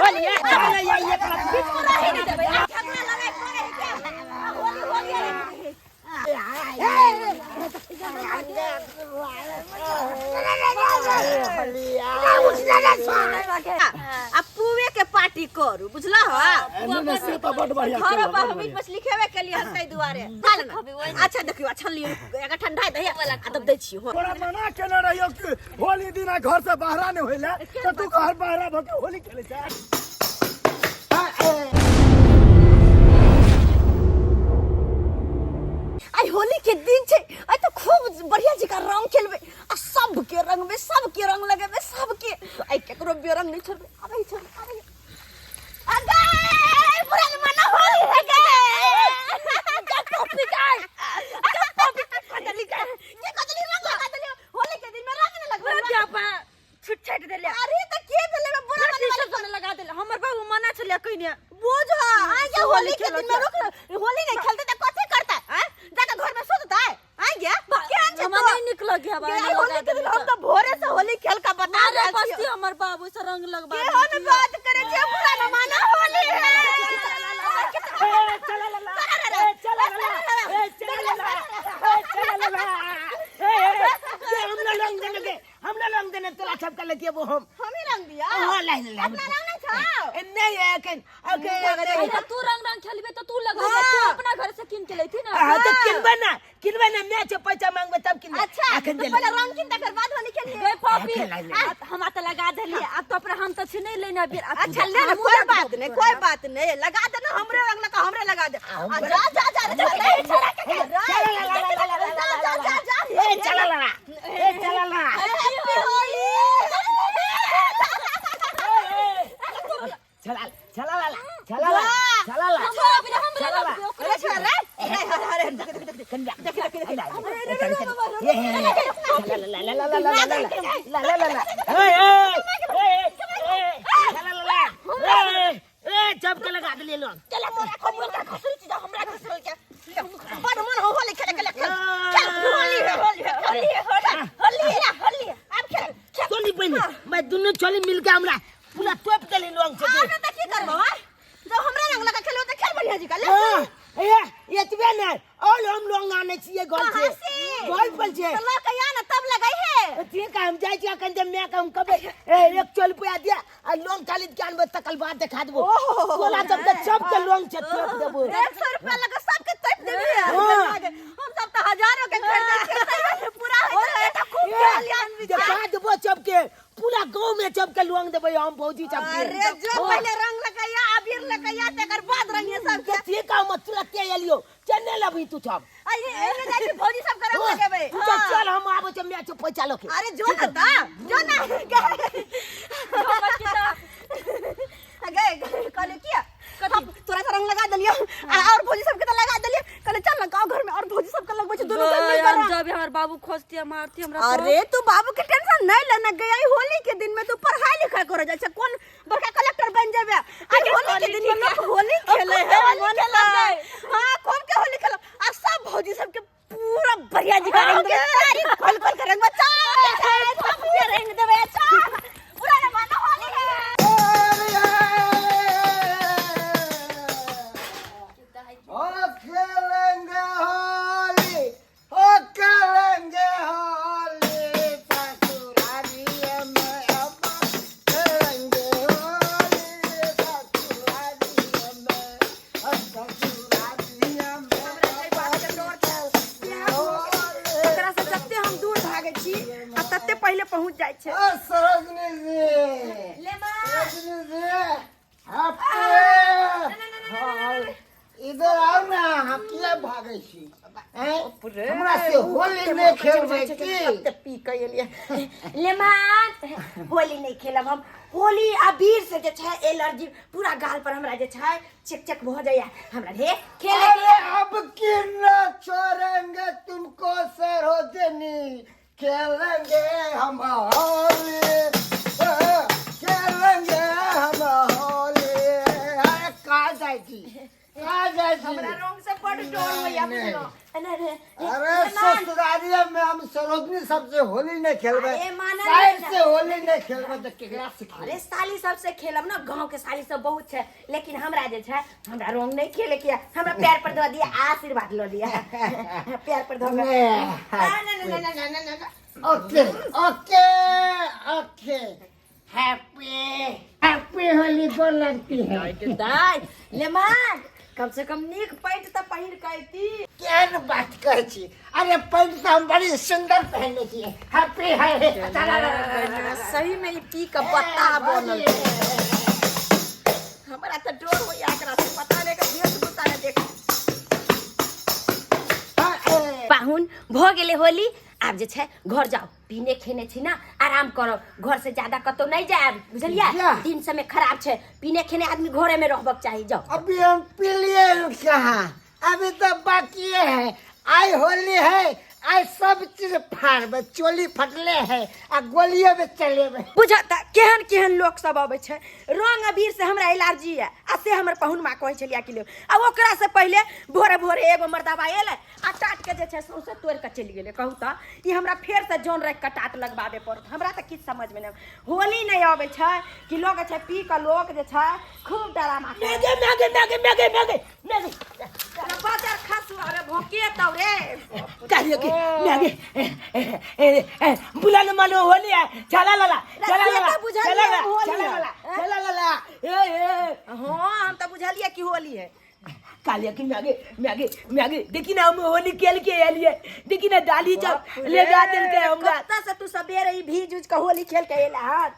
होली है चल ये ये तोरा बीच में रहे नहीं देबै आ झगड़ा लड़ाई करे है के आ होली हो गया रे। आ पुए के पार्टी करू बुझला ह नहीं नहीं से तो बड़ बढ़िया घर खेला, पर बड़ हम मीट बढ़िया। मछली खेबे के लिए हतै दुआरे खा लेना अच्छा देखियो अच्छा लियो एकर ठंडा दही आ तब दै छी हो तोरा मना केने रहियो कि होली दिना घर से बाहरा नहीं होइले तो तू घर बाहरा भके होली खेले छै। आई होली के दिन छै, आई तो खूब बढ़िया जकाँ रंग खेलबै आ सबके रंगबै, सबके रंग लगेबै, सबके आई केकरो बेरंग नहीं छोड़बै। आबै छै आबै आ गए पुरान मना होली है गए जब टोपी गए जब टोपी के कदली गए के कदली रंग लगा देली। होली के दिन में रंग नहीं लगबै। जापा छुट छाट देले। अरे त के भेलै बे बुरा बड़ा टीशर्ट में लगा देले। हमर बाबू मना छले कइने। बोझ हा आ गया। होली होली के खेलऽ दिन में रुक, होली नहीं खेलते त कथी करता हैं? जाके घर में सुतता है आ गया केहन छै हमरा तो? नहीं निकल गया बा। के होली के दिन हम त भोरे से होली खेल के बता अरे रहल छियै। बस्ती हमर बाबू से रंग लगवा केहन बात करे छै, बुरा न माना, होली है। ए चला ला ला, ए चला ला ला, ए चला ला ला, ए चला ला ला, ए ए, हमने रंग देने के, हमने रंग देने तोरा सबके लेके वो हम। हम ही रंग दिया। हाँ, ला ला ला। अपना रंग नहीं छाओ। ए, नहीं एखन एखन अरे तू रंग रंग खेलबे तो तू लगा, तू अपना घर से किन के लेथी ना। हाँ तो किनबे ना, किनबे ना, मैं से पैसा मांगबे तब किनबे। अच्छा एखन तो दे। पहले रंग किन तकर बाद होली खेलिए। गए पापी। खेला ले। हम त लगा देलिए, अब तो अपना हम तो छी नहीं लेना बिर। अच्छा ले ना, कोई बात नहीं, कोई बात नहीं, लगा दे ना हमरे रंग लगा, हमरे लगा दे। आ जा जा जा रे, चल रे, छोड़ा के खेल रे। जा जा जा जा। ए चला ला, ए चला ला। हैप्पी होली। चला चला ला, चला ला, चला ला। हमरा बिना हमरा चला ला। लग अरे छोड़ा रे, अरे अरे अरे देख देख कन्या देख देख देख। ला ला ला ला ला ला ला ला ला ला, ए ए ए ए ला ला ला, ए ए चपके लगा देलिए लोग। चला मोरा खो मोरा खसरी चीज हमरा खसरल के बड़ मन हो होली खेले के। खेल खेल, होली है, होली है, होली है, होली है, होली है, अब खेल खेल। चोली बहिनी मैं दुनू चोली मिलके हमरा पूरा तोप देली लोग से। आब त की करबो हां? जब हमरा रंग लगा खेलो त खेल बढ़िया जी का ले। हां, ए एतबे नै और हम लोग आनै छियै घर कहाँ से। से? घर पर छै। तो लऽ के आ ना तब लगाई है। ठीक है, हम जाइ छियै अखन जे my के हम कहबै ए एक चोल रुपया दिया आ लोग खरीद के आनबै तकर बाद देखा देबो। ओहो। तोरा सबके सबके लोग छै तोप देबो। 100 रुपया लगा सबके तोप देबी। हाँ। हम सब त हजारों के खरीदै छियै, पूरा होइ छै त खूब खेल। देखा देबो सबके, पूरा गाँव में सबके लोग देबै हम भौजी सबके। अरे जो पहले रंग लगाया, अबीर लगाया, तकर बाद रंग सबके। ठीक है, हम तुरंते एलियो, चल नहीं लबी तू सब। अरे एने जाइ छी भौजी सब के रंग लगेबै। तू चल चल, हम आबै छी my से पैसा लके। अरे जो ना ता जो ना गए। कहले किया हम तोरा से रंग लगा देलियो आ और भौजी सबके त लगा देलियो। कहले चल ना गांव घर में और भौजी सबके लगबै छै, दुनू घर मिलकर रंग। जब हमर बाबू खोजती मारती हमरा तो। अरे तू बाबू के टेंशन नहीं लेना गया। होली के दिन में तू पढ़ाई लिखाई करे जाइ छै, कोन बड़का कलेक्टर बन जेबे? आज होली के दिन में लोग होली खेले है, मन से। हां, खूब के होली खेलो आ सब भौजी सबके पूरा बढ़िया जी का रंग देबै, सारी खोल खोल के रंग बच्चा सबके रंग देबै। अच्छा पूरा जमाना होली है। ओ खेलेंगे होली, ओ खेलेंगे होली, ससुरारी में अब खेलेंगे होली, ससुरारी में, ससुरारी में होली। एकरा से जते हम दूर भागे छी आ तते पहिले पहुंच जाइ छै। ओ सरोजनी जी, ले माँ। सरोजनी जी, हैप्पी, इधर आओ ना। हम किया भागै छी हैं? हमरा से होली नहि खेलबै की? पी के एलियै लेमान। होली नहीं खेलब हम। होली अबीर से जे छै एलर्जी, पूरा गाल पर हमरा जे छै चेक चेक भऽ जाइया। हमरा रे खेले। अरे अब की न छोड़ेंगे तुमको सरोजनी, खेलेंगे हम होली, खेलेंगे हम होली। अरे कहाँ जाइ छी, कहाँ जाइ छी? हमरा रंग से बड़ बड डर होइया नहीं। बुझलो अरे रे अरे ससुरारिया में हम सरोजनी सबसे होली नहीं खेलबे अरे मानल साइड नहीं से होली नहीं खेलबे तो केकरा से खेलबे? अरे साली सबसे खेलब ना गांव के साली सब बहुत छै लेकिन हमरा जे छै हमरा रंग नहीं खेले के हमरा पैर पर धो दिया आशीर्वाद लो लिया पैर पर धो के नहीं। ना ना ना ना ना ना ना okay okay okay happy happy Holi को लगती है दाइ ले मान कम से कम नीक पैंट तऽ पहिर के अयती केहन बात कहै छी अरे पैंट तऽ हम बड़ी सुंदर पहनने छियै हैप्पी है सही में ई पी के पत्ता बनल हमरा तऽ डर होइया एकरा से पता नहि एकर वेशभूषा नहि देख पाहुन भऽ गेलै होली आब जे छै घर जाउ पीने खेने छी ना आराम करब घर से ज्यादा कतौ नहीं जायब बुझलियै जा। दिन समय खराब छै पीने खेने आदमी घरे में रहबक चाही जाउ अभी हम पी लिए कहाँ अभी तो बाकी है आई होली है आई सब चीज फाड़बे चोली फटले है आ गोलिये में चलेबे बुझता केहन केहन लोक सब अबै छै रंग अबीर से हमरा एलर्जी है आ से हमर पहुन माँ कहै छलियै कि ले आ ओकरा से पहिले भोरे भोरे एगो मर्दाबा एलै आ टाट के जे छै सौंसे तोड़ि कऽ चलि गेलै कहू तऽ ई हमरा फेरसँ जन राखि कऽ टाट लगबाबे पड़त हमरा तऽ किछु समझमे नहि होली नहि अबै छै कि लोक छै पी कऽ लोक जे छै खूब डरामा मैगे मैगे मैगे मैगे मैगे मैगे बाजार खसु अरे भोके तौ रे कहियो कि मैगे बुला न मानो होली है चला लाला चला से लाला तऽ बुझलियै चला लाला होली चला है। लाला चला लाला ए ए हाँ हम तऽ बुझलियै कि होली है कालिया की मैगे मैगे मैगे देखी ना हम होली खेल के आलिए देखी ना डाली जब ले जा दिल के हमरा कत्ता से तू सबेरे ई भीज उज के होली खेल के एला हन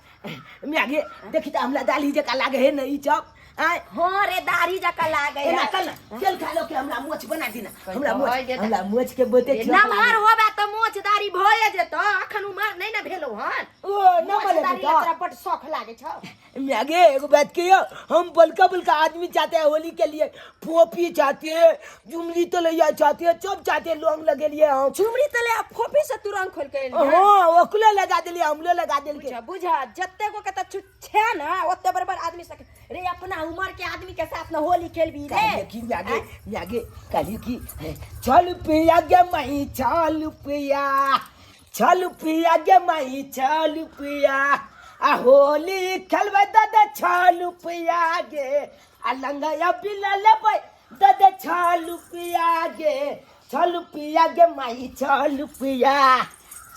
मैगे देखी त हमरा दाली जका लागे है न ई चप आय हाँ रे दाढ़ी जका लागे एना कल ना तेल खा लो के हमरा मोछ बना दीना हमरा मोछ हमरा मोछ के बहुते चौक नमहर होबे तऽ मोछ दाढ़ी भए जेतौ अखन उमर नहि ने भेलौ हन ओ न मोछ मरे दाढ़ी तो तोरा बड शौख लागे छौ मैगे एगो बात कहियो हम बलका बलका आदमी चाहते हैं होली के लिए फोपी चाहते हैं जुमली तो लैया चाहते हैं सब चाहते हैं लौंग लगे लिए हम झुमरी तले आ फोपी से तू रंग खोल के एली हन। हाँ ओकलो लगा दिलिए हमलो लगा दिल बुझा बुझा जते को कत छे ना ओते बराबर आदमी सके रे अपना उम्र के आदमी के साथ न होली खेलबी रे कहलिए कि मैगे मैगे कहलिए कि चल पिया गे मई चल पिया चल पिया गे माई चल पिया आ होली खेलबै दादा चल पिया गे आ लंगया बिना लेबै दादा चल पिया गे चल पिया गे माई चल पिया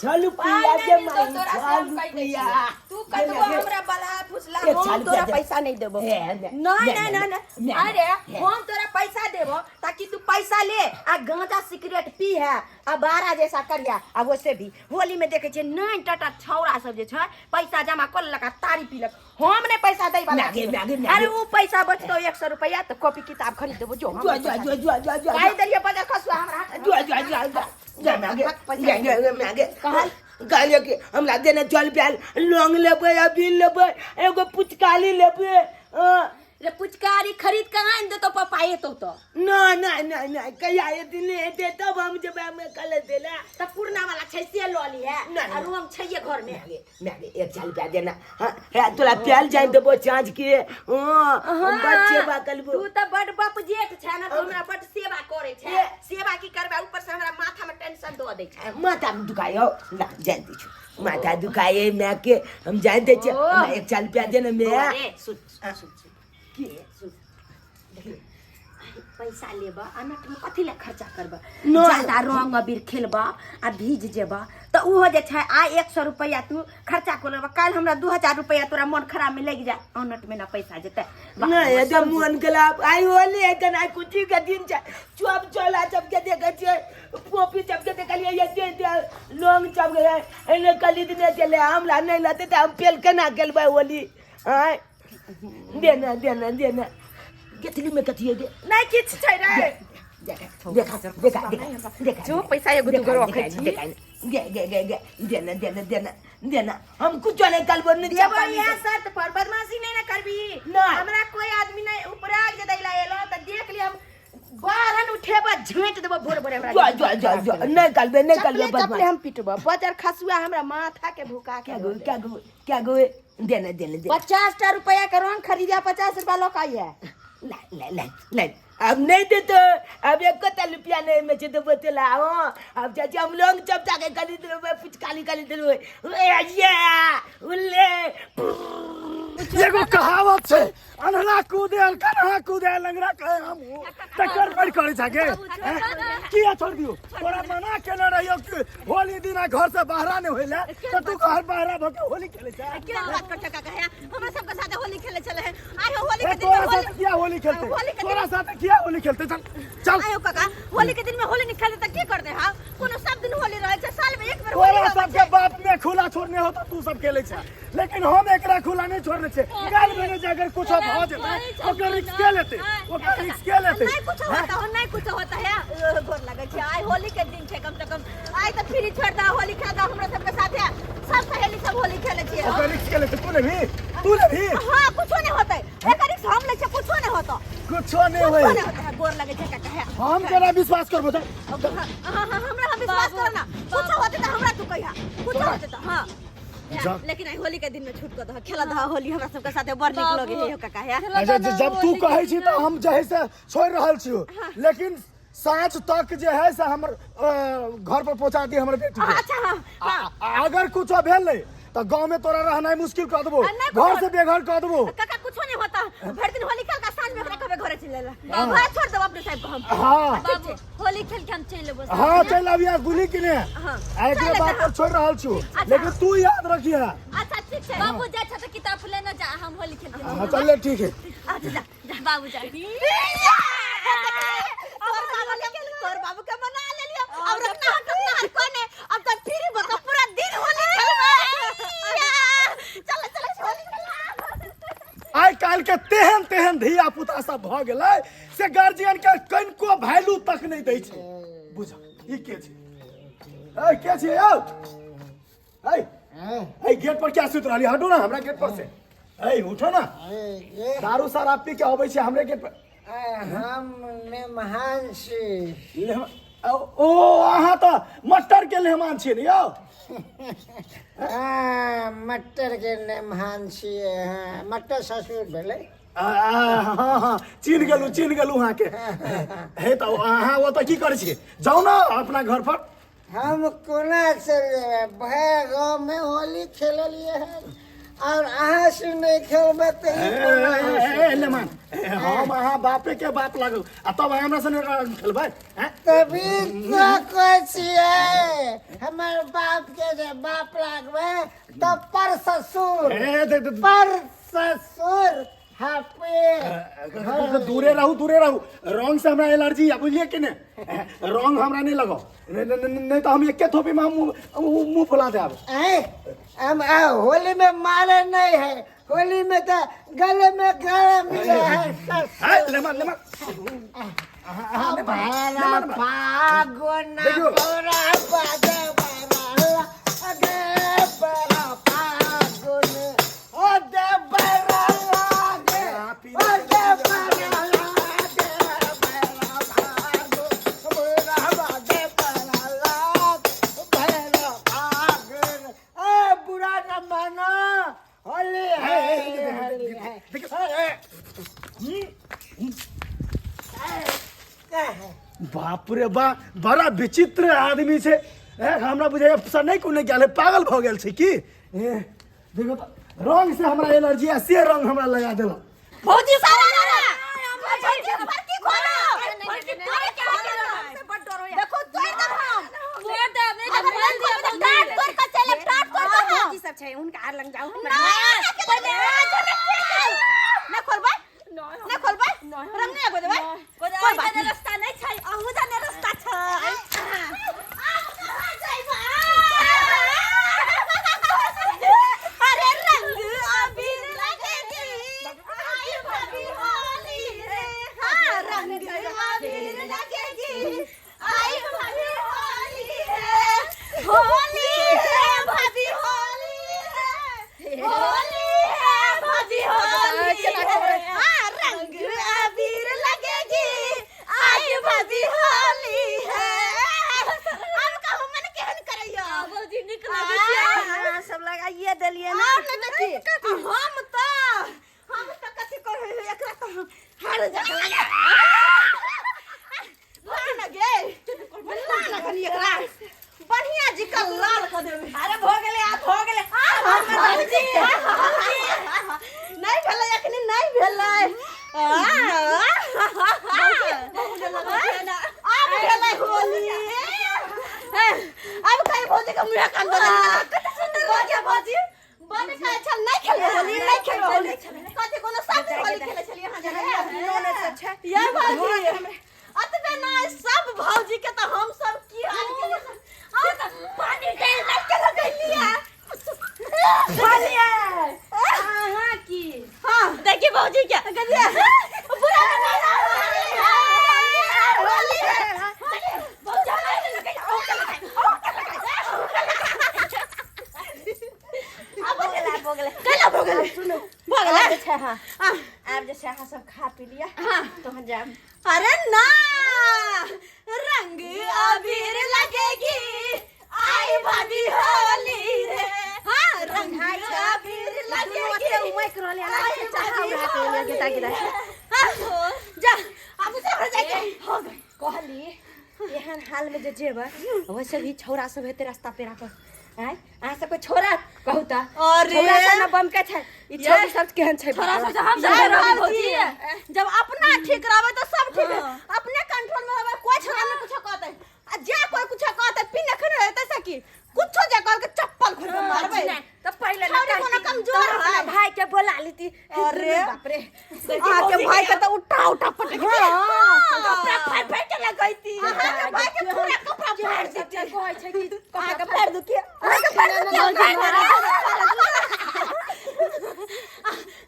चल पिया पाइ गे नहि मिलतौ माई तोरा से हम चल कहि दै पिया छियौ। तू कतबो हमरा बलहा फुसला एक हम साल तोरा रुपया दे। पैसा नहीं देबो हे, ने, नहीं ने, नहीं ने, नहीं ने, नहीं अरे ने। हम तोरा पैसा देबो ताकि तू पैसा ले आ गांजा सिगरेट पी है आ बारा जैसा करिया आ वैसे भी होली में देखे छियै नाइन टाटा छौड़ा सब जे छै पैसा जमा कऽ लेलक आ तारी पीलक हम नहि पैसा दै वाला मागे, छियै। मागे, मागे। अरे उ पैसा बचतौ 100 रुपया तऽ कॉपी किताब खरीद देबो जो हम जो जो जो जो जो जो काहे देलियै बजर खसुआ हमरा हाथ जो जो जो जो जो मागे पैसा जो जो मागे कहल? कहलियै कि हमरा देने चल पायल लौंग लेबै अबीर लेबै एगो पुचकाली लेबै हँ। रे पुचकारी खरीद के आनि देतौ पप्पा एतौ तऽ ना ना ना ना कहिया एथिन नहि हेतै तब हम जेबै हमे कल देला तऽ पुरना वाला छै से लऽ लिहे नहीं। आ रूम छैये घर में मागे मागे एक साल रुपया देना हाँ हाँ, तोरा प्याल जान देबो चाँच के हाँ हम बच्चे बा कलबो तू तऽ बड बप जेठ छै ना तू हमरा बड सेवा करै छै ए। सेवा की करबै ऊपर से हमरा माथा में टेंशन दऽ दै छै माथा में दुखायो ना जान दै छौ माथा दुखाए माय के हम जान दै छियै ओ। हमरा एक साल रुपया देना मैं रे सुन सुन सुन सुन की सुन देखी, पैसा लेबऽ अनट में कथी लए खर्चा करबऽ नहि। ज्यादा रंग अबीर खेलबऽ आ भीज जेबऽ तऽ ओहो जे छै आइ 100 रुपैआ तू खर्चा कऽ लेबऽ काल्हि हमरा 2000 रुपैआ तोरा मन खराब में लागि जाय अनट में ना पैसा जेतै वाह, नहीं एकदम मन खराब आई होली है कन आई खुशी के दिन छै चुप चला सब के देखे छियै कॉपी सब के देखलियै ये दे दे लौंग सब के एने कली दिने चले हमरा नहीं लते तऽ हम पेल केना खेलबै होली आय देना देना देना गेथली में कथी है दे नहि किछु छै रे देखा देखा देखा देखा देखा जो पैसा एगो दूगो रखै छी देखा गे गे गे गे देना देना देना देना हम कुछ नहीं कल नहीं देबो इएह शर्त पर बदमाशी नहीं ना करबी नहीं। हमरा कोई आदमी नहीं उपराग जे दैला एलो तऽ देख li हम बारन उठेबा झेट देबो भोर भोर हमरा जो जो जो जो नहीं कलबे नहीं कलबे चपले चपले बदमाश हम पिटबो बजर खसुआ हमरा माथा के भुका के क्या गो क्या गो क्या गो देना देना देना 50 टा रुपया के रंग खरीदिया 50 रुपया लऽ के आइहे ला ला ला ला अब नहीं देतो, अब एक को रुपया नहीं में छे देबो तोला। हाँ, अब चाची हम लोग चपटा के खरीद लेबै, पिचकारी खरीद लेबै। ए ये उल्ले एगो कहावत छै, अन्हरा कूदे कन्हा कूदे लंगड़ा कहे हम तकर पर करै छै गे। किया छोड़ दियो? तोरा मना केने रहियो कि होली दिना घर से बाहरा नहीं होइले, त तू घर बाहरा भ के होली खेले छै। केना बात कर काका है, हमरा सबके साथे होली खेले चले है। आइ हो होली ए, के दिन में तोरा होली साथे किया होली खेलते? होली के दिन तोरा साथे किया होली खेलते? चल चल। आयो काका, होली के दिन में होली नहीं खेलते त की कर दे? हां, कोनो सब दिन होली रहे छै, साल में एक बेर होली तोरा आबै सबके छै। बाप में खुला छोड़ने हो तो तू सब खेले छै, लेकिन हम एकरा खुला नहीं छोड़ने छै। काल भेने जे अगर कुछ भ जेतै, ओकर रिस्क के लेते? ओकर रिस्क के लेते? नहीं कुछ होता हो, नहीं कुछ होता है। गोर लगे छै, आइ होली के दिन छै, कम से कम आइ त फ्री छोड़ दा, होली खेल दा हमरा सबके साथे। सब सहेली सब होली खेले छियै। ओकर रिस्क के लेते? तू लेबही? तू लेबही? हां, कुछो नहीं होतै, एकर रिस्क हम लै छियै, कुछो नहीं होतो। कुछो नहीं कुछो होई। नहीं होता है। गोर लगे छै काका है। हम केना विश्वास करबो? चल। हाँ हाँ हाँ, हमरा हम विश्वास करो ना, कुछो होते त हमरा तू कहिया, कुछो होते त। हां जा। लेकिन आई होली के दिन में छूट के दह, खेला दह होली हमरा सबके साथे, बड़ नीक लगे है काका है। अच्छा, जब तू कहै छी तऽ हम जे है से छोड़ि रहल छियौ, लेकिन साँझ तक जे है से हमर घर पर पहुंचा दी हमर बेटी के। अच्छा, हाँ हाँ। अगर कुछो भेल नहीं तऽ गांव में तोरा रहनाइ मुश्किल कऽ देबो, नहीं कुछो- घर से बेघर कऽ देबो। काका, कुछो नहीं होता, भर दिन होली खेल का साँझ में ओकरा कहबे घरे चल ले, घर छोड़ देब अपने साहब को हम। हाँ। बाबू, होली खेल के हम चलि लेबो। हाँ, चलि अबिया, बुझली कि ने? हाँ। आ एकरे चल बात लेते। पर छोड़ि रहल छियौ, अच्छा। लेकिन तू याद रखिहे। अच्छा, ठीक छै। बाबू, जा छ तऽ किताब लेने जा, हम होली खेल के। हाँ, चल ले, ठीक है। अच्छा, जा जा। बाबू, जा। तोर बाबू के, तोर बाबू के मना लेलियो, अब रखना हट रखना हट कोने, अब तो फ्री बका पूरा दिन होली खेलबे। चल चल, होली खेलबे। आइ काल्हि के तेहन तेहन धिया पुता सब भऽ गेलै से गार्जियन के कनिको वैल्यू तक नहि दै छै। बुझ, ई के छै? ए, के छै यौ? ए, ए, गेट पर क्या सुति रहली? हटू ना हमरा गेट पर से। ए, उठो ना। दारू शराब पी के अबै छै हमरे गेट पर। हम मेहमान छी। ओ, अहाँ तऽ मटर के मेहमान छियै ने यौ? हाँ, मटर के मेहमान छियै। हाँ, मटर ससुर भेलै। हाँ हाँ, चिन्ह गेलहुँ, चिन्ह गेलहुँ अहाँके। हे, तऽ अहाँ ओतऽ की करै छियै? जाउ ने अपना घर पर। हम कोना चलि जेबै? भरि गाँवमे होली खेललियै हन और अहाँ से नहि खेलबै तऽ ई कोना होतै? ए, लेमान, हम अहाँ बापे के बाप लागल आ तब अहाँ हमरा संगे रंग खेलबै, हैं? तभी तो कहै छियै, हमर बाप के जे बाप लागबै तऽ पर ससुर। ए, दे- दे- पर ससुर happy. दूरे रहू, दूरे रहू, रंग से हमरा एलर्जी है, बुझलिए कि नहीं? रंग हमरा नहीं लगाओ, नहीं नहीं- नहीं नहीं तो हम एके थोपी में हम मुंह मुंह फुला देब। ऐं, हम होली में मारे नहीं है, होली में तो गले में गला मिले है ससुर। है, लेमान, लेमान। भरा फागुन देखियौ। पूरा बजे बरा अगे बरा फागुन ओ दे बरा लागे ओ दे बरा लागे बरा फागुन पूरा बजे बरा लागे बरा फागुन। ए, बुरा न मानो, होली है, होली है। बाप रे बा, बड़ा विचित्र आदमी छै। ए, हमरा बुझाइए सर नहि कोनो गेल है, पागल भऽ गेल छै की? ए, देखो तऽ रंग से हमरा एलर्जी आ से रंग हमरा लगा देलक। भौजी, सारा भौजी, फरकी खोलो, फरकी खोलो, देखो तोड़ देब हम। तोड़ देब, नहि तऽ अगर खोलि नहीं दिअ। खोलबै तऽ टाट तोड़ के चलब, टाट तोड़ के हम। भौजी सब छै, हुनका आर लग जाउ। नहीं खोलबै, नहीं खोलबै, रंग नहीं आगो देबै। कोई बात नहीं। रास्ता नहि छै, अहू जाने रास्ता छै। आब कहाँ जइबै? अरे रंग अबीर लगेगी आई भाभी होली रे। हाँ, रंग अबीर लगेगी आई भाभी होली रे। होली है भाभी होली है, होली है भाभी होली है। हाँ, रंग अबीर लगेगी आई भाभी होली है। आब कहू मन केहन करैया? भौजी, नीक लगै छै। अहाँ सब लगाइए देलियै ने। आब नहि तऽ की? हम तऽ कथी कहै। एकरा तऽ हम हार जा लाल गे, लाल कनी एकरा बढ़िया जी का लाल कऽ देबै। अरे भऽ गेलै, आब भऽ गेलै। भौजी, नहि भेलै अखनी, नहि भेलै। आब भेलै होली। अब कहीं भौजी के मुँह कान दे। कते सुंदर लगे भौजी, बड़ का अच्छा। नहीं खेलबै होली, नहीं खेलबै होली। कथी कोनो सब दिन होली खेलै छलियै अहाँ जानै छै ये भौजी? अतबे नहि, सब भौजी के तऽ हम सब की हाल के पानी डालि डालि के लगैलियै। अहाँ की? हाँ, देखिए भौजी के गदिया बुरा मनाना। होली है, होली है। भौजी हमरा लगै, ओ के लगै, ओ के लगै। अब भऽ गेलै, भऽ गेलै, कैला भऽ गेलै? सुनू। भऽ गेलै। आब जे छै, हाँ। हाँ। आब जे छै, अहाँ सब खा पी लिअ। हाँ। तहन जायब। अरे ना, रंग अबीर लगेगी, आई भाभी होली रे। हाँ, रंग अबीर लगेगी, आई भाभी होली रे। हाँ, जा, अब दूसरा घर जाके हो गई। कहली, एहन हाल में जे जेबै, वैसे भी छौड़ा सब हेतै रास्ता पेरा पर। आँय, अहाँ सबके छोड़ा कहू तऽ? अरे। छौड़ा सब ने बमके छै, ई छौड़ी सब केहन छै? थोड़ा सा हम सब भौजी, जब अपना ठीक रहबै तऽ सब ठीक है। अपने कंट्रोल में रहबै, कोई छोड़ा नहीं कुछो कहतै। आ जे कोई कुछो कहतै, पिन एखन हेतै सकी कुछो जे कहलकै, चप्पल खोल के मारबै। तऽ पहिले ना छौड़ी कोनो कमजोर तऽ अपना है। भाई के बोला लेती। अरे। बाप रे। अहाँके भाई के तऽ उठा उठा पटक, कपड़ा फाड़ फाड़ के लगैती। अहाँके भाई के पूरा कपड़ा फाड़ देती। कहै छै कि अहाँके फाड़ दू की? अहाँके फाड़ दू की?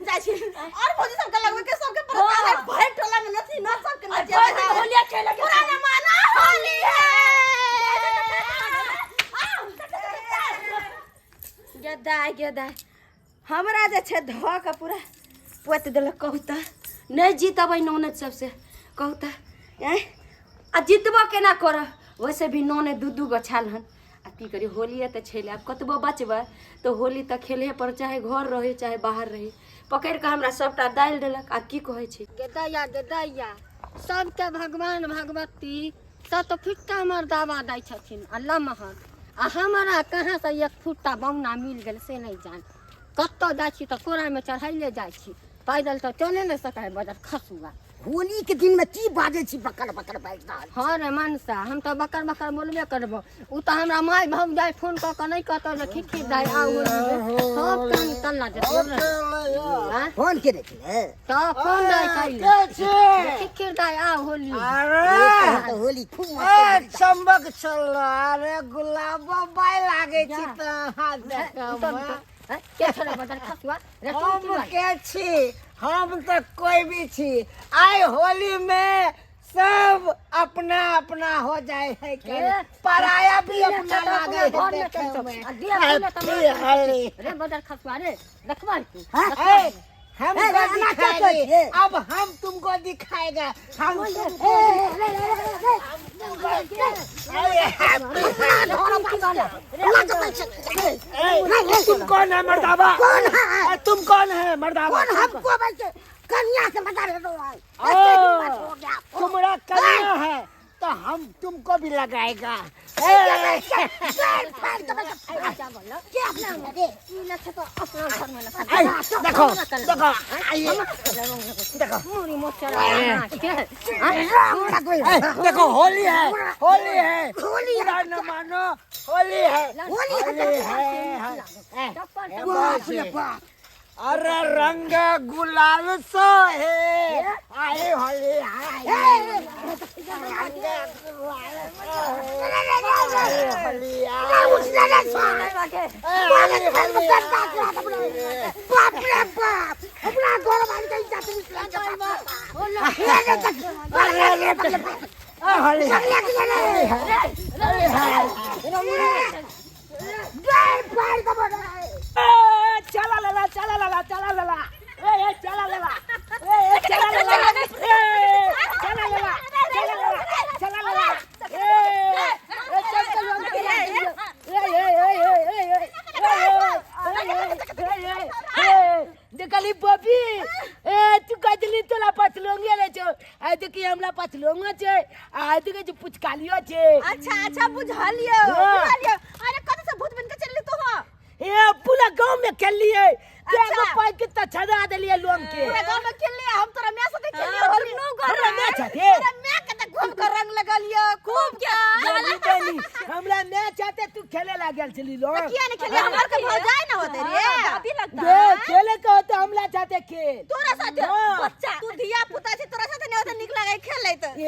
जाइ छी और भौजी सबके लगबै के, सबके पता है भरि टोला में नची न सबके नचे। होलिया खेले के पुराना माना होली है। गेदाय गेदाय, हमरा जे छै धऽ कऽ पूरा पोति देलक। कहू तऽ, नहि जीतबै ननद सबसे? कहू तऽ, आँय, आ जीतबो केना करब? वैसे भी ननद दू दू गो छल हन। आ की करी, होलिए तऽ छै। आब कतबो बचबै तऽ होली तऽ खेलहे पर, चाहे घर रही चाहे बाहर रही। पकड़ि कऽ हमरा सभटा डालि देलक। आब की कहै छी? गेदैया गेदैया, सबके भगवान भगवती सब तऽ फिट्टा मर्दाबा दै छथिन आ लमहर, आ हमरा कहाँसँ एक फुट्टा बौना मिल गेल से नहि जान। कतऽ जाइ छी तऽ कोरामे चढ़ैले जाइ छी, पैदल तऽ चले नहि सकै है बजर खसुआ। होली के दिन में की बाजै छी? बकर बकर बाजि रहल। हँ रे मनसा, हम तऽ बकर बकर बोलबे करबो। ओ तऽ हमरा माय भौजाइ फोन कऽ कऽ नहि कहतौ जे खिखिर दाइ आउ होलीमे, सब कान तल्ला जेतौ रे। आँय? फोन केने छलै तऽ फोन दै कैले के छी? खिखिर दाइ आउ होली। अरे। तऽ होली खूब ए मस्त। चम्बक छल। अरे, गुलाबो बाई लागै छी तऽ अहाँ देखब। के छोड़ा बदल खसुआ रे तू? हम की बात? के छी? हम तऽ कोई भी छी। आइ होली में सब अपना अपना हो जाए है के ए, पराया भी अपना तऽ लागे है घर में देखे चल में। आ दिया पहिले तऽ हैप्पी होली। रे बदल खसुआ रे, देखबै तू? ए, हम ए, को ए, एना क्या दिखाएंगे। करै छियै? अब हम तुमको दिखाएगा, हम तुमको। अरे, ए, तुम कौन है मर्दाबा? कौन है? ए, तुम कौन है मर्दाबा? कौन हमको बच्चे कन्या से बता रहे हो? ओ, ऐसे हिम्मत हो गया तुम्हारा कन्या है तो हम तुमको भी लगाएगा। ए, आई, देखो देखो, आइए देखो। ए, देखो, होली है, होली है, बुरा न मानो, होली है, होली है। ए, ए, बाप रे बाप। अरे, रंग गुलाल सो है, आए होली आए, रंग गुलाल सो है, आए होली आए, आए होली आए। बाप रे बाप, हमरा घर वाली के इज्जत निकल जा। अरे रे, आ होली है, होली है, होली है। ए, चला लला, चला लला, चला लला, ए ए, चला लला, ए ए, चला लला, ए चला लला, चला लला, चला लला, ए ए, चल चल ए ए ए ए ए ए ए ए ए, देखली बबी, ए तू। आइ देखी हमरा पास लोंगो छै आ आइ देखै छै पुचकालियो छै। अच्छा अच्छा, बुझलियो। हाँ। बुझलियो। अरे, कत से भूत बन के चलली तू? हो ए, पूरा गांव में खेललिए। अच्छा। एगो पाइप के त छड़ा देलिए लोंग के। पूरा गांव में खेलली, हम तोरा my साथे खेलली होली। हमरा my साथे? तोरा my के त खूब के रंग लगलियो, खूब के। जानी बनी, हमरा my चाहते तू खेले लागल छली लोंग। किया नहीं खेली? हमर के भौजाई ना होते रे। भाभी लगता। गे, खेले के होते हमरा चाहते खेल। तोरा साथे? हाँ। बच्चा तू, धिया पुता छै, तोरा साथे नहीं होते, नीक लागे खेले त। ए,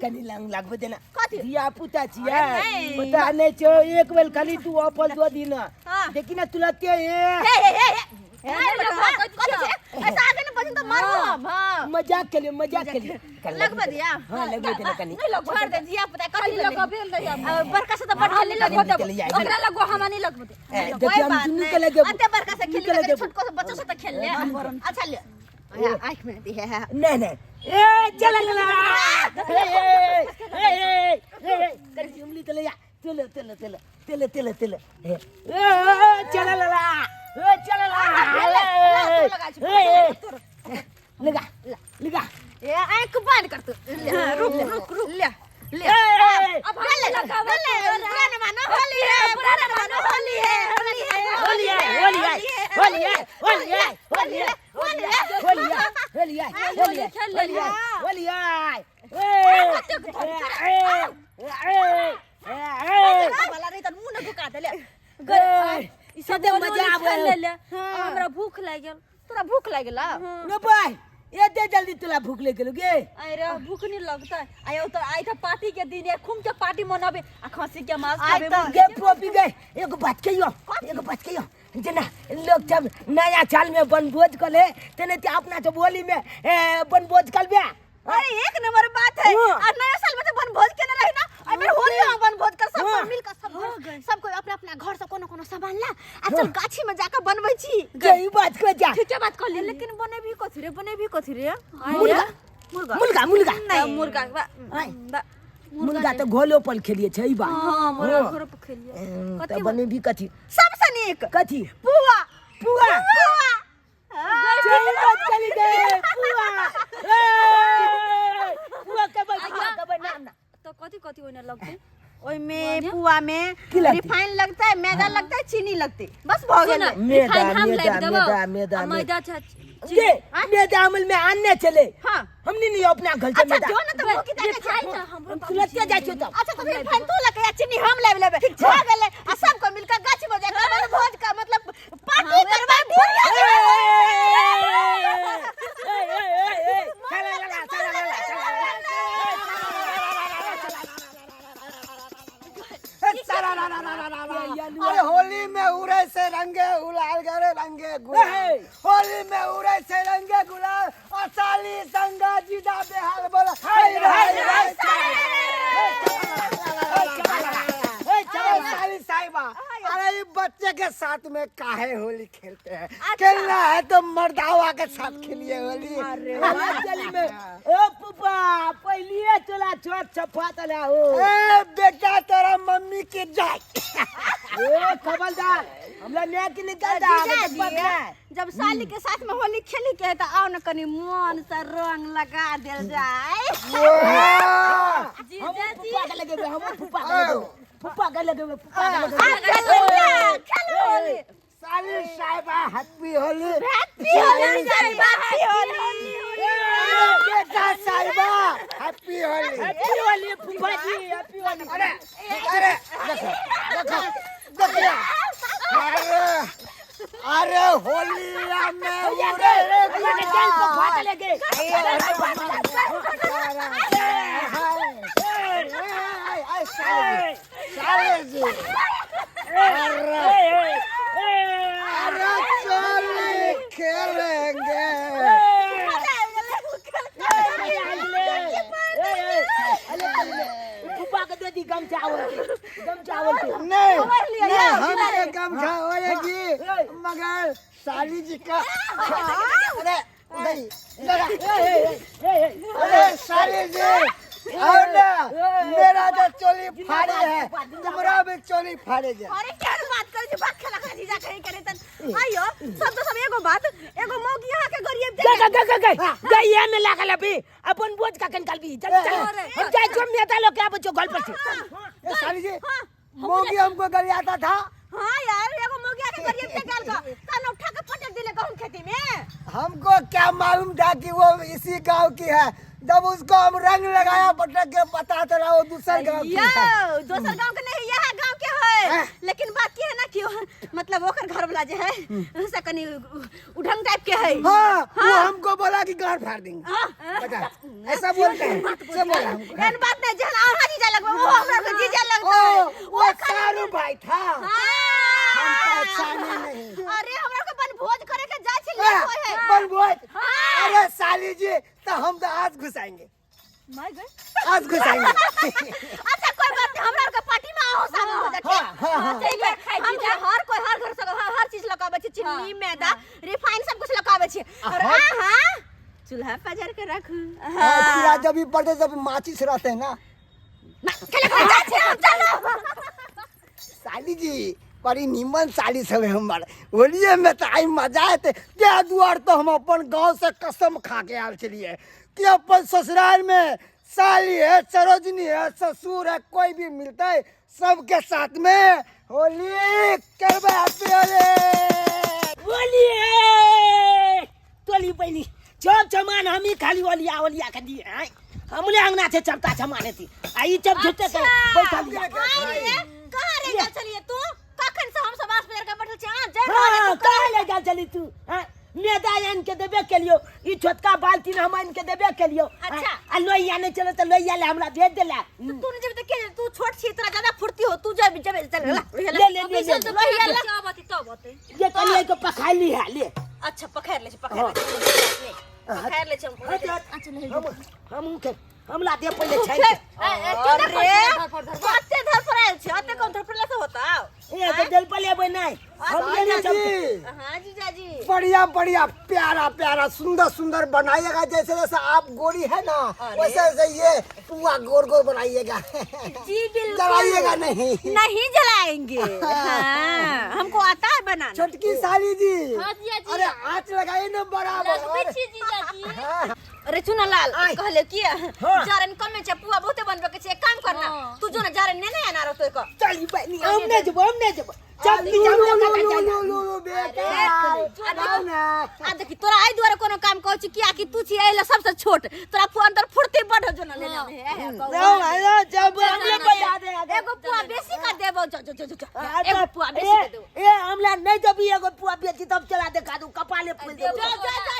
कनी लंग लागबे देना। कथी? धिया पुता छियै। अरे नहीं। पता नहीं छौ, एक बेर खाली तू अपन दो दिन। हाँ। देखी ना तुरंते ए। हे हे हे हे, हे, नहीं बेटा, कथी कथी छौ? छै? ऐसा आगे न बजन त मारबो हम। हां। मजाक के लिए, मजाक के लिए। लगबे दिया। हाँ, लगबे देना कनी। नहीं लगबे, छोड़ दे, धिया पुता कथी खाली लगबे? लगबे नहीं हम। बड़का से त बड़ खेली। लगबे चले देबो। जाए। ओकरा लगबो, हमरा नहीं लगबो दे। ए, कोई देखिए हम बात दुनू नहीं। के लगे। अंते बड़का से दुनू खेली के त लगे। छोटको से बच्चो से त खेल ले। अच्छा ले, आँख में दी है। नहीं नहीं, ए चल चल, ए ए ए ए ए, कनी उंगली तो ले जा। चलो चलो चलो चलो चलो चलो, ए ए, चल ला, ए चल ला। ए ए, लगा लगा। ए, आँख बंद कर तू। ले, रुक रुक रुक, ले ले। ए, ए, अब ले ले, पुराना मानो होली है, पुराना मानो होली है, होली है। होली है, होली है, होली है, होली है, होली है, होली है, होली है, होली है, होली है, होली है, होली है। ए ए ए ए, वाला नहीं त मुंह न ढुका देले। ए, सब मजा आवे। ले ले, हमरा भूख लागल। तोरा भूख लागल? रे भाई, एते जल्दी तोला भूख लग गेलो गे? अरे, भूख नहीं लगता आयो तो आई था पार्टी के दिन यार, खूब के पार्टी मनाबे आ खसी के मांस आइ खाबे। त गे पोपी गे, एगो बात कहियो, एगो बात कहियो। जेना लोग जब नया साल में बनभोज कले, तेने ते अपना सब होली में बनभोज करबे। अरे, एक नंबर बात है। हाँ। और नया साल में तो बनभोज केने रही ना, अइ बेर होली में बनभोज कर सब हाँ। मिल कर, सब सब कोई अपना अपना घर से कोनो कोनो सामान ला आ चल गाछी में जाकर बनबै छी। गे, ई बात को जा। ठीक बात कर ले। लेकिन बने भी कथी रे, बने भी कथी रे? मुर्गा। मुर्गा? मुर्गा, मुर्गा। नहीं। मुर्गा बा। आय। बा। मुर्गा तो घोलो पर खेलिए छै ई बात। हां, मुर्गा हाँ। घर पर खेलिए। त बने भी कथी? सबसे नीक कथी? पुआ। पुआ। पुआ। सही बात कली गे, पुआ। ए, पुआ कबै, पुआ कबै नाम ना। तो कथी कथी ओने लगतै? ओइमे पुआ में की लगतै? रिफाइन लगतै, मैदा लगतै, चीनी लगतै, बस भऽ गेलै। मैदा, रिफाइन हम मैदा, लाबि देबो। मैदा, मैदा, आ मैदा छै। गे, मैदा अमल में आनने चले। हाँ। हमनी नहीं अपना घर से अच्छा मैदा। जो ना त मुँह की ताकै छै। रिफाइन त हमरो हम तुरंते जाइ छियौ तब। अच्छा, तो रिफाइन तू लके आ चीनी हम लाबि लेबै, भऽ गेलै। आ सबको मिलकर गाछी में जाकर बनभोज का मतलब पार्टी करबै बढ़िया। ए, ए, ए, ए, चला ला, चला ला, चला ला। अरे, होली में उड़े से रंगे गुलाल, गरे रंगे गुलाल। होली में उड़े से रंगे गुलाल और साली संगा जीजा बेहाल, बोला हाय हाय हाय। अरे साली साहिबा, अरे ये बच्चे के साथ में काहे होली खेलते हैं? खेलना है तो मर्दावा के साथ खेलिए होली। अरे चली में ओ पुपा, पहलिए चला छोट छफा तला हो। ए बेटा, तेरा मम्मी के जाए। ए खबरदार, हमरा न्याय के निकाल दा। जीजाजी, जब साली के साथ में होली खेली के है त आओ न कनी मन से रंग लगा देल जाए। हम फुफा के लगेबे, हम फुफा के लगेबे, फुफा के लगेबे, फुफा के लगेबे। आ, खेलो खेलो होली। साली साहिबा, हैप्पी होली। हैप्पी होली साहिबा, हैप्पी होली। बेटा साहिबा, हैप्पी होली। हैप्पी होली फुफा जी, हैप्पी होली। अरे अरे, देखो देखो देखो, अरे अरे, होली में उड़े रे भैया के चल फुफा के लगे। साले जी, अरे अरे, चोली खेलेंगे। फुफा के दे दी गमछा आवल के, गमछा आवल के। नहीं नहीं, हम तो गमछा ओढ़ेगी, मगर साली जी का, अरे उधर ही, इधर आ। अरे साली जी, आओ ना, मेरा जो चोली फाड़ी है, तुम्हारा भी चोली फाड़ेगी। अरे, क्या बात करै छी, बात खेला खेला जीजा कहीं करे तन आइयो सब तो सब। एगो बात, एगो मौगी यहाँ के गरीब गे गे गे गे गे, ये में लागल अभी। अपन बोझ कखन कालबी चल चल हम जाइ छियो मेदा लऽ के आबै छियो घर पर से ए साली जी मौगी हमको गरियाता था। हाँ यार, एगो मौगिया के गरिया के गाल का कान उठा के पटक दिले गहूं खेती में। हमको क्या मालूम था कि वो इसी गांव की है, जब उसको हम रंग लगाया पटक के पता चला वो दूसर गांव की है। यो दोसर गांव के नहीं, यह गांव के है। लेकिन बात की है ना कि मतलब ओकर घर वाला जे है से कनी उढंग टाइप के है। हाँ, वो हमको बोला कि गाड़ फाड़ देंगे। हाँ। बता, ऐसा बोलते हैं, से बोला हमको। एहन बात नहीं, जहन अहाँ जीजा लगबो वो हमरा के जीजा लगतो। ओ, वो सारू भाई था। हाँ। हम पहचाने नहीं। अरे हमरा के बनभोज करे के जाय छै लेट होय है। बनभोज? हाँ। अरे साली जी तो हम तो आज घुसाएंगे, माय गए आज घुसाएंगे। अच्छा कोई बात नहीं, हमरा के पार्टी में आओ शामिल हो जा, ठीक? हाँ, हाँ, हाँ। ठीक है, हम हर कोई हर घर से हर चीज लगाबै छी, चीनी मैदा रिफाइन सब कुछ लगाबै छी। और अहाँ चूल्हा पजार के राखू। हाँ, चूल्हा जब भी पड़ते जब माचिस रहते हैं ना। ना, चलो, चलो, चलो, चलो। साली जी बड़ी निमन साली सब है हमार। होलिये में तो आई मजा आते। क्या दुआर तो हम अपन गांव से कसम खा के आल चलिए कि अपन ससुराल में साली है, सरोजनी है, ससुर है, कोई भी मिलता है सबके साथ में होली करबे हैप्पी होली। बोलिए तोली बहिनी चौक चमान हम ही खाली ओलिया ओलिया के दिए हैं, हमले अंगना से चपता चमाने थी आ ई चप झूठे के बैठल लिया। आई रे, कहाँ रे गेल छलिए तू? कखन से हम सब आस पजार के बैठल छी, अहाँ जाय रहल हाँ, छी, तू कहाँ ले गेल छली तू? हाँ, मैदा आनि के देबे केलियो, ई छोटका बाल्टीन हम आनि के देबे केलियो। अच्छा। आ लोहिया नहीं चलो तो लोहिया ले हमरा भेज देला। तो तू नहीं जेबे तो के, तू छोट छी, तोरा ज्यादा फुर्ती हो, तू जेबे जेबे चल ला ले, ले, ले, ले। लोहिया ला। ये कलिए के पखाइली है ले। अच्छा पखार ले छी, पखार ले छी, पखार ले छी हम। अच्छा हम के हमला दे पहिले तू छै। अरे कते धर पर आयल छी, अते कौन धर पर से होता? ए तो जल पले लेबै नहीं हम ले साली जी हाँ जीजाजी बढ़िया बढ़िया प्यारा प्यारा सुंदर सुंदर बनाइएगा, जैसे जैसे आप गोरी है ना वैसे वैसे ये पुआ गोर गोर बनाइएगा। जी बिल्कुल, जलाइएगा नहीं। नहीं जलाएंगे। हाँ, हमको आता है बनाना। छोटकी साली जी हाँ जीजाजी। अरे आँच लगाइए ना बराबर। लगबै छी जीजाजी। हाँ। अरे चुना लाल कहले कि हाँ। जारन कमे छै, पुआ बहुते बनबे के छै, एक काम करना तू जो ना जारन ने ने आना रहतो एक। चल बहिनी हम नहीं जेबो, हम नहीं जेबो। चल लू, तू लू, जा, लू, जा, लू, जा, लू, लू, लू, बेटा। आओ ना। आ देखी तोरा आई दुआरे कोनो काम कहै छी किया कि तू छी एहि सबसे छोट, तोरा अंदर फुर्ती बढ़ जो ना लेना में है। ना भाई जब हमले बजा दे एगो पुआ बेसी कर देबो, जो जो जो जो आ, एगो तो- पुआ बेसी कर देबो। ए हमला नहीं जबी एगो पुआ बेची तब चला दे खा दू कपाले फूल जो देबो। जो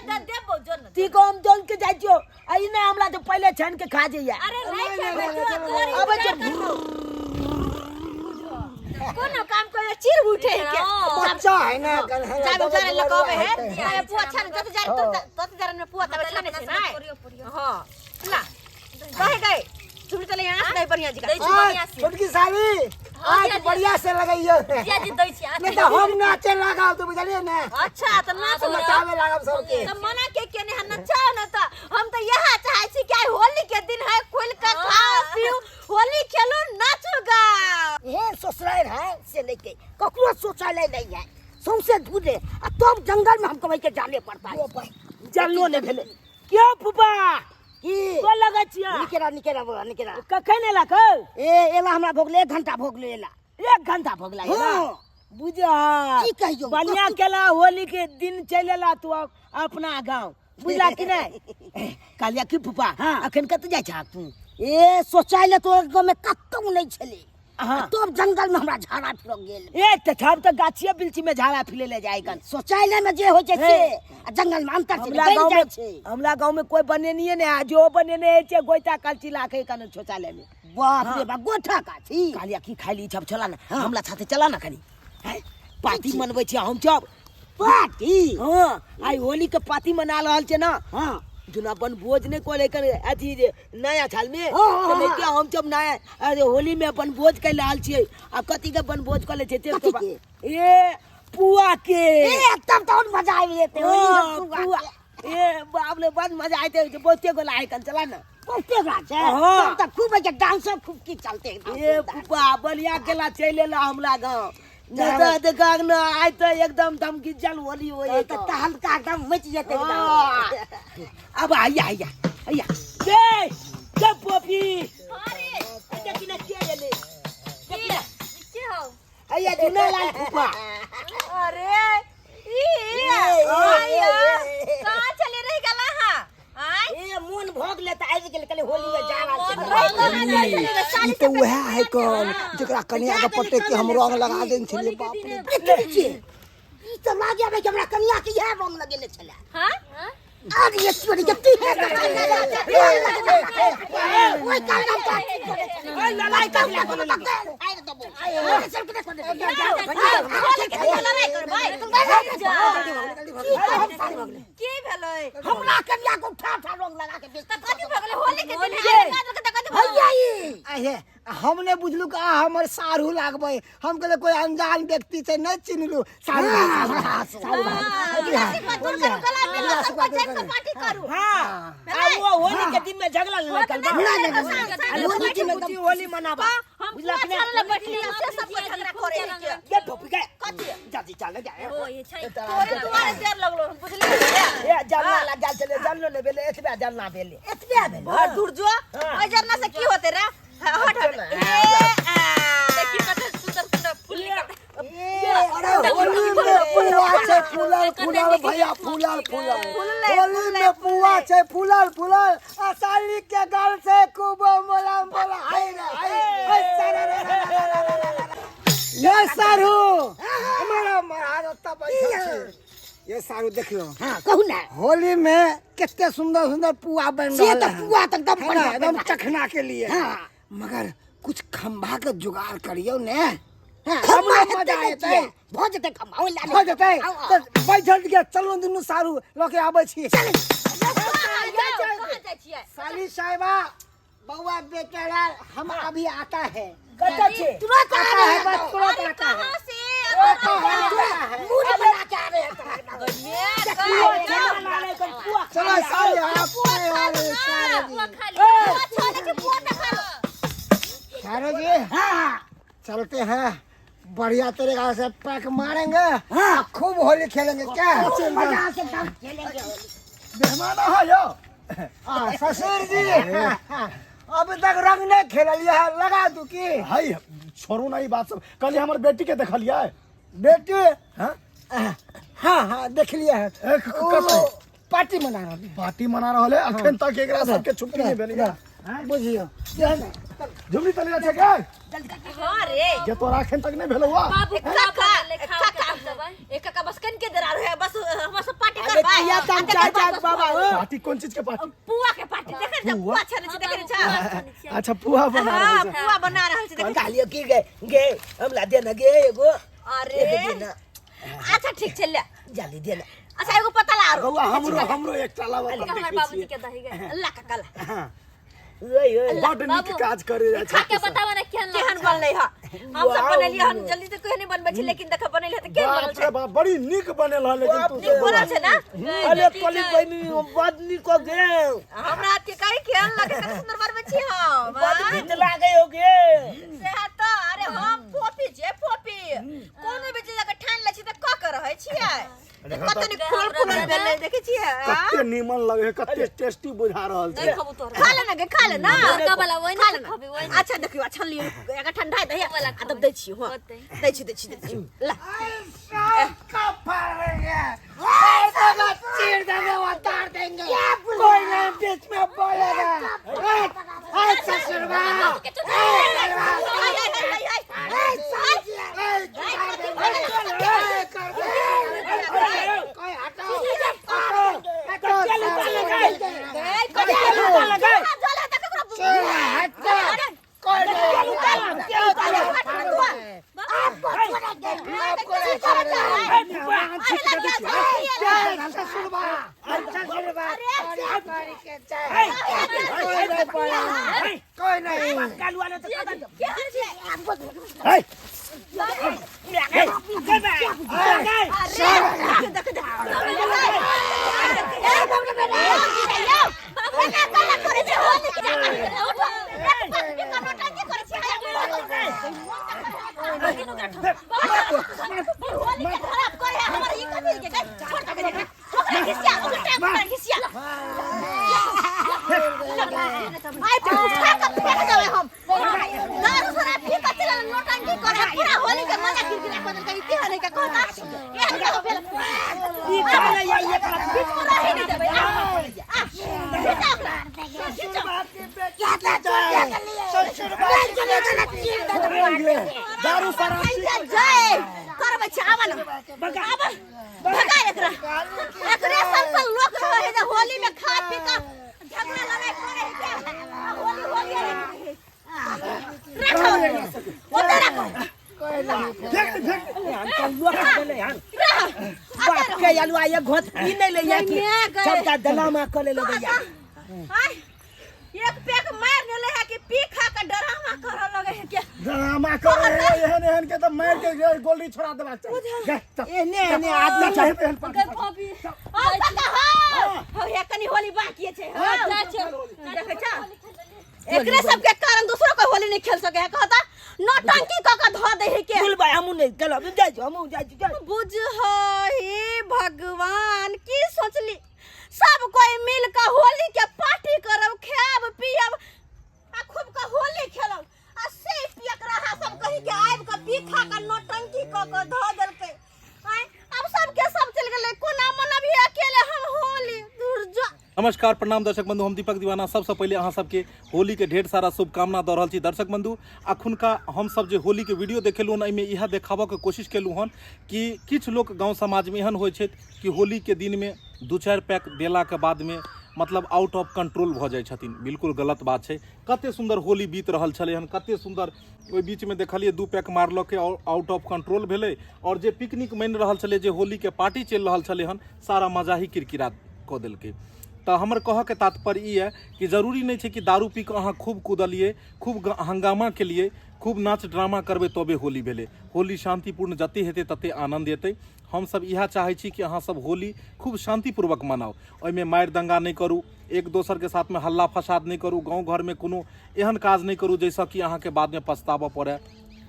जो देबो जो ना। ती को हम जोन के जाइ छियो आ ई नहीं हमला तो पहिले छान के खा जइया। अरे नहीं खेबै तू तोरी अब विचार जे करबो। कोनो काम करे चिर उठे है के बच्चा है ना कल है ना, जाबे दबे जारे दुआरे लगावे है होते हैं। अरे पुआ छान जत जारे तत जारे में पुआ तबे छाने छै ना। हां ला कहे गए चुप चले यहां से नहीं बढ़िया जी का। आज छोटकी साली आज बढ़िया से लगाइयो, जीजाजी दै छी। नहीं तो हम नाचे लगाओ तो बुझलिए ना। अच्छा तो नाच तो नचावे लागब सबके। तो मना के के ने नचाओ ना, तो हम तो यह चाहे छी कि आई होली के दिन है खुल के खाओ पियो होली खेलो नाचो गाओ। हे ससुराल है से लेके ककरो शौचालय नहीं है, सौंसे दूर है आ तब जंगल में हमको के जाने पड़ता है। जलो ने भेले क्यों फूफा की को लगै छिया? निकेरा निकेरा बोला निकेरा। कखन एला कौ? ए एला हमरा भोगले 1 घंटा भोगले एला। 1 घंटा भोगला एला? हाँ। बुझा की कहियौ? बढ़िया केला होली के दिन चलि एला तू अपना गांव, बुझला कि नहीं? कहलिया की फूफा अखन कतऽ जाइ छह तू? ए शौचालय तो गाँव में कतौ नहीं छलै। हाँ। तब जंगल में हमरा झाड़ा फिर गेल। ए त हम त गाछिए बिलची में झाड़ा फिरे ले जाए गन। शौचालय में जे होइ छै से आ जंगल में अंतर छै, हमला गलि गांव जाइ में छै। हमला गांव में कोई बनेनिए नहीं है, जो बनेने है छै गोइता कलची लाके कन शौचालय में। बाप रे बाप, गोठा काछी। कहलिया की खाइली सब चला ना हमला साथे चला ना कनी। हैं? पार्टी मनबै छी हम सब। पार्टी? हाँ, आइ होली के पार्टी मना रहल छै ना। हाँ। जुना बनभोज नहीं कोले कर अथी जे नया साल में, हाँ, हाँ, तो नहीं हाँ। क्या हम सब नया अरे होली में बनभोज कर रहल छियै। आ कथी के बनभोज कर ले छै ते कथी तो के? ए पुआ के। ए तब तो और मजा आबि जेतै होली में हाँ, पुआ पुआ। के। ए बाप रे बड़ मजा आइते छै, बहुते गोला आइ कन चला ना। बहुते गोला छै। हाँ। तब तऽ खूब होइ छै, डांसो खूब की चलते एकदम। ए फुफा बढ़िया केला चलि एला हमरा गाँव। नहीं तो देखा ना आइ तो एकदम धमकी जल होली होई तऽ तऽ हल्का एकदम मचि जेतै एकदम। हाँ। अब आइया आइया आइया। गे जब पोपी अरे देखी ना के एले के के हौ अया जुना लाल फूफा अरे ई आया कहाँ चले रही गला हा आय ए मोन भोग ले त आबि गेल कहले होली में जा रहल छै। ई तो वह है कौन जेकरा कनिया के पटे के हम रंग लगा देन छलिए बाप रे देखै छियै ई त लागे आबै कि हमरा कनिया के इएह रंग लगेने छलै हां आग ये चोरी के ती है ओइ काल हम तो ओइ लड़ाई कर ले आइ रे दबो ओइ सब के देखो लड़ाई करबै की भेलै हमरा कनिया को उठा उठा रंग लगा के बेच त कथी भऽ गेलै होली के दिन है त कथी भऽ भैया ई आहे हम ने बुझलू कि अहाँ हमर साढ़ू लागबै हम कहले कोई अनजान व्यक्ति छै नहीं चिन्हलू साढ़ू भाई, साढ़ू भाई दूर करू गला मिलो सब बच्चा के पार्टी करू हां आ वो होली के दिन में झगड़ा लड़ाई कर बा होली के होली होली मनाबा हम बुझला पूरा कि चलल बैठली से सब को झगड़ा करे है के ये टोपी के कथी जाती चल गए ओ ये छै तोरे दुआरे देर लगलो बुझली ए जलना लग गेल छलै जलनो नहि भेलै एतबे जलना भेलै एतबे भेल भर दूर जो ओइ जरना से की होते रे हट हट ए आ देखी कते सुंदर सुंदर फूल निकलतै। अरे होली में पुआ छै फूलल फूलल भैया फूलल फूलल होली में पुआ छै फूलल फूलल आ साली के गाल से खूब मोला बोला हाय रे हाय हाय सारे रे रे रे रे रे रे रे। ये सारू हमारा महाराज ओतऽ बैठल छै ये सारू देखियो हां कहू ना होली में कितने सुंदर सुंदर पुआ बन से रहल त है पुआ त एकदम है ना बढ़िया एकदम चखना के लिए हाँ। मगर कुछ खंभा के जुगाड़ करियो ने हां तब खम्भा ने हेतै मजा नहि एतै किया? भऽ जेतै खम्भा ओइ ला हो जेतै आउ, आउ। तऽ बैठल के चलू दुनू सारू लऽ के आबै छी कहाँ जाइ छियै साली साहिबा बउआ बेटा हम अभी आता है कतऽ छै तुरंत आता आ रहे है हैं बस तो। तुरंत आता है कहाँ से आता है आता है मूड बना के आ रहे हैं तोरा। चलो साली आप अरे सारे जी पुआ खा ली सारे जी हाँ चलते हैं बढ़िया तरीका से पैक मारेंगे हाँ खूब होली खेलेंगे क्या मजा से एकदम खेलेंगे होली। मेहमान अहाँ यौ हाँ, ससुर जी अभी तक रंग नहीं खेललिए है लगा दू की हाय छोड़ू ना ई बात सब कहलियै हमर बेटी के देखलियै बेटी हाँ हाँ हाँ देख लिए है ए, ओ, पार्टी मना रहल है। पार्टी मना रहल है अखन तक एकरा सबके छुट्टी नहीं भेल है बुझियो जे ने झुमरी तले छै के हां रे जे तोरा अखन तक नहीं भेल हुआ बाबू काका खा ले खाओ के काका तब देबै। एक काका बस कन के देरा रहे बस हम सब पार्टी अरे करबै किया तम चाय चाय बाबा हो पार्टी कोन चीज के पार्टी पुआ के पार्टी देखे छ पुआ? पुआ छने छै देखे छ अच्छा पुआ बना हां रहल छै पुआ बना रहल छै देखे कहलियो की गे गे हमरा दे ना गे एगो अरे एगो दे ना अच्छा ठीक छै ले जल्दी दे ना अच्छा एगो पतला आरो बौआ हमरो हमरो एकटा लावा तब हमर देखै बाबूजी छियै के दही गए ला काका ला ओए ओए बड नीक बाबू, काज करे जाइ खा छै के बतावा ना केहन केहन लगै छै। बनलै ह हम सब बनेलियै हन जल्दी तऽ कोई नहीं बनबै छै लेकिन देख बनेलियै तऽ केहन बनल बाप छै रे बाप बड़ी नीक बनेल हन लेकिन तू नीक बनल छै ना अरे कोली बहिनी बड नीक हो गे हमरा हाथ के कही केहन लगे कते सुंदर बनबै छी हम बड नीक लागे हो गे से तऽ अरे हम फोपी छियै फोपी कोनो भी चीज अगर ठानि लै छी तऽ कऽ के रहै छियै कते नीक फूल फूलल भेलै देखै छियै आ? कते नीमन लगे है कते टेस्टी बुझा रहल छै नहीं खबू तोरा खा ले ना गे खा ले ना बड़का वाला ओहि खा ने ले ना खबी ओहि ने अच्छा देखियौ अच्छा लियौ एकर ठंडा दही वाला आ तब दै छी हां होतै। दै छी दै छी दै छी ला सबका फाड़ेंगे ऐसा चीर देंगे उतार देंगे कोई नहीं बीच में बोलेगा ए, ससुरवा हाय हाय हाय हाय हाय कोई नहीं कालुआ ने तो कदा आइ पे उठा के फेंक देबै हम। दारू शराब पी के चलल नौटंकी करे, पूरा होली के मजा किरकिरा कर देलकै। इते हने के कहता एहन के भेल। ई कहले या ये करा बीच में रहे नहीं देबै। आ आ, खींचा ओकरा, खींचा। दारू शराब पी कैसे जय करबै छै? आब न, आब भगा एकरा। एकरे सन सन लोक रहे है जे होली में खा पी के झगड़ा लड़ाई करे है के आ होली हो गेल है। रखो, ओते रखो। फेंक दे, फेंक दे। हन तो लोक देले हन बाप के अलुआ ये घोट पी नहीं ले या कि सबटा दलामा क ले लगैया। आय, एक पेक मार नेले है कि पी खा के डरामा करऽ लगे है के। ड्रामा करे है एहन एहन के तऽ मारि के गोली छोड़ा देबाक चाही। गे, चल। एने एने आदमी चल, एहन पार्टी। भाभी। ओ काका हो हो, हे कनी होली बाकी छै। हो देखै छ, एकरे सबके कारण दूसरो के होली नहीं खेल सके है। कहता नौटंकी क के धऽ दे है के। कुल भाई, हमू नहीं चलो, हम जाइ हमू जाइ जाइ। बुझ हे भगवान, की सोचली? सब कोई मिल के होली के पार्टी करब, खायब पियब आ खूब के होली खेलब, आ से पियक रहा सब कही के आबि के पी खा के नौटंकी क के धऽ देलकै। आँय, आब सबके सब चलि गेलै, कोना मनबिहे अकेले हम होली? दूर जो। नमस्कार, प्रणाम दर्शक बंधु, हम दीपक दीवाना सबसे पहले अहाँ सबके होली के ढेर सारा शुभकामना दऽ रहल छी। दर्शक बंधु, अखुनका हम सब जे होली के वीडियो देखेलहुँ हन, एहिमे इएह देखाबऽके कोशिश केलहुँ हन कि किछु लोक गाँव समाजमे एहन होइ छथि कि होली के दिनमे 2-4 पैक देलाके बादमे मतलब आउट ऑफ कंट्रोल भऽ जाइ छथिन। बिल्कुल गलत बात छै। कते सुन्दर होली बीत रहल छलै हन, कते सुन्दर, ओहि बीचमे देखलियै 2 पैक मारलकै और आउट ऑफ कंट्रोल भेलै, और जे पिकनिक मनि रहल छलै, जे होलीके पार्टी चलि रहल छलै हन, सारा मजा ही किरकिरा कऽ देलकै। तऽ हमर कहऽके तात्पर्य ई यऽ कि जरूरी नहि छै कि दारू पी कऽ अहाँ खूब कुदलियै, खूब हंगामा केलियै, खूब नाच ड्रामा करबै तबे होली भेलै। होली शान्तिपूर्ण जते हेतै तते आनन्द एतै। हमसब इएह चाहै छी कि अहाँ सब होली खूब शान्तिपूर्वक मनाउ, ओहिमे मारि दंगा नहि करू, एक दोसरके साथमे हल्ला फसाद नहि करू, गाँव घरमे कोनो एहन काज नहि करू जाहिसँ कि अहाँके बादमे पछताबऽ पड़ै।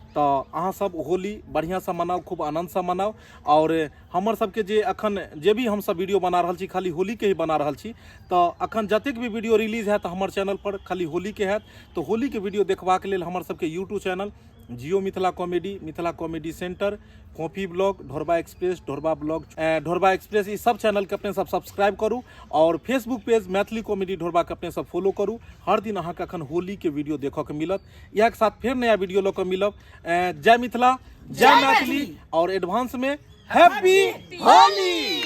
तऽ अहाँ सब होली बढ़िआँसँ मनाउ, खूब आनन्दसँ मनाउ। आओर हमर सबके जे अखन जे भी हमसब वीडियो बना रहल छी, खाली होलीके ही बना रहल छी। तऽ अखन जतेक भी वीडियो रिलीज हैत हमर चैनल पर, खाली होलीके हैत। तऽ होलीके वीडियो देखबाक लेल हमर सबके YouTube channel Jio Mithila comedy, Mithila comedy centre, फोफी blog, Dhorba express, Dhorba blog, Dhorba express, ई सब चैनलके अपने सब सब्सक्राइब करू और फेसबुक पेज मैथिली कॉमेडी ढोरबा के अपने सब फॉलो करू। हर दिन अहाँके अखन होलीके वीडियो देखऽके मिलत। इएह के साथ फेर नया वीडियो लऽ कऽ मिलब। जय मिथिला, जय मैथिली और एडवांस में हैप्पी होली।